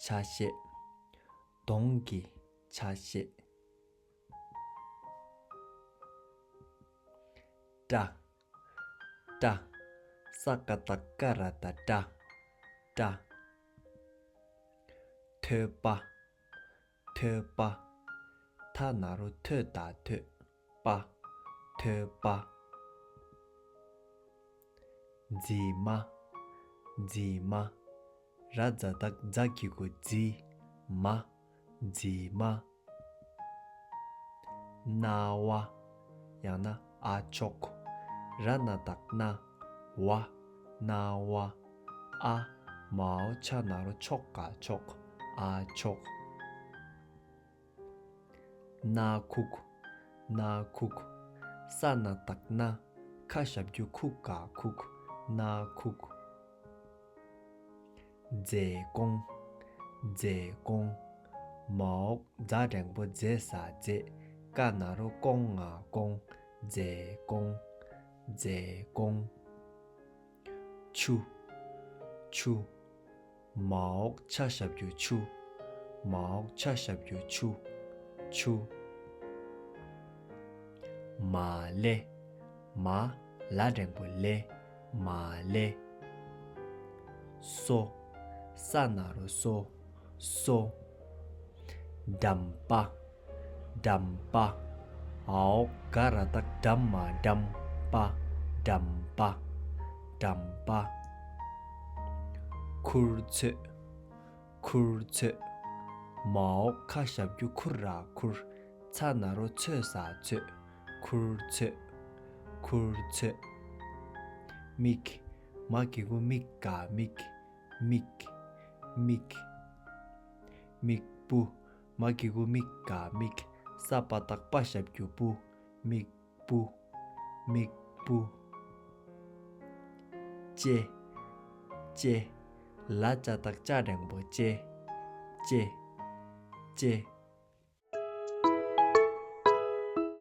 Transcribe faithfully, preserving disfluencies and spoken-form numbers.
ཆ་ཤས། གདོང་གི་ཆ་ཤས། སྐྲ། སྐྲ། ས་ཀ་བཏགས་སྐ་ར་བཏགས་སྐྲ། སྐྲ། ཐོད་པ། ཐོད་པ། ཐ་ན་རོ་ཐོད་བཏགས་ཐོད། པ། ཐོད་པ། མཛེས་མ། མཛེས་མ། ར་ཛ་བཏགས་རྫ་གི་གུ་རྫི། མ། མཛེས་མ། རྣ་བ། ཡང་ན་ཨ་མཆོག་ར་ན་བཏགས་རྣ། བ། རྣ་བ། ཨ། མའོ་ཆ་ན་རོ་མཆོག་ག་མཆོག་ཨ་མཆོག་སྣ་ཁུག་སྣ་ཁུག་ས་ན་བཏགས་སྣ། ཁ་ཞབས་ཀྱུ་ཁུ་ག་ཁུག་སྣ་ཁུག་རྫས་ཀོང་། རྫས་ཀོང་། མའོ་ཛ་འགྲེང་བུ་རྫས་ས་རྫས། ཀ་ན་རོ་ཀོང་ང་ཀོང་། རྫས་ཀོང་། རྫས་ཀོང་། ཆུ། ཆུ། མའོ་ཆ་ཞབས་ཀྱུ་ཆུ། མའོ་ཆ་ཞབས་ཀྱུ་ཆུ། ཆུ། མ་ལེ། མ། ལ་འགྲེང་བུ་ལེ། མ་ལེ། སོ། ས་ན་རོ་སོ། སོ། འགྲམ་པ། འགྲམ་པ། འའོ་ག་ར་བཏགས་འགྲམ་མ་འགྲམ། པ། འགྲམ་པ། འགྲམ་པ། ཁུར་ཚོད། ཁུར་ཚོད། མའོ་ཁ་ཞབས་ཀྱུ་ཁུ་ར་ཁུར། ཚ་ན་རོ་ཚོད་ས་ཚོད། ཁུར་ཚོད། ཁུར་ཚོད། མིག་མ་གི་གུ་མིག་ག་མིག་མིག་མིག་མིག་སྤུ། མ་གི་གུ་མིག་ག་མིག་ས་པ་བཏགས་སྤ་ཞབས་ཀྱུ་སྤུ། མིག་སྤུ། མིག་སྤུ། ལྕེ། ལྕེ། ལ་ཙ་བཏགས་ལྕ་འགྲེང་བུ་ལྕེ། ལྕེ། ལྕེ།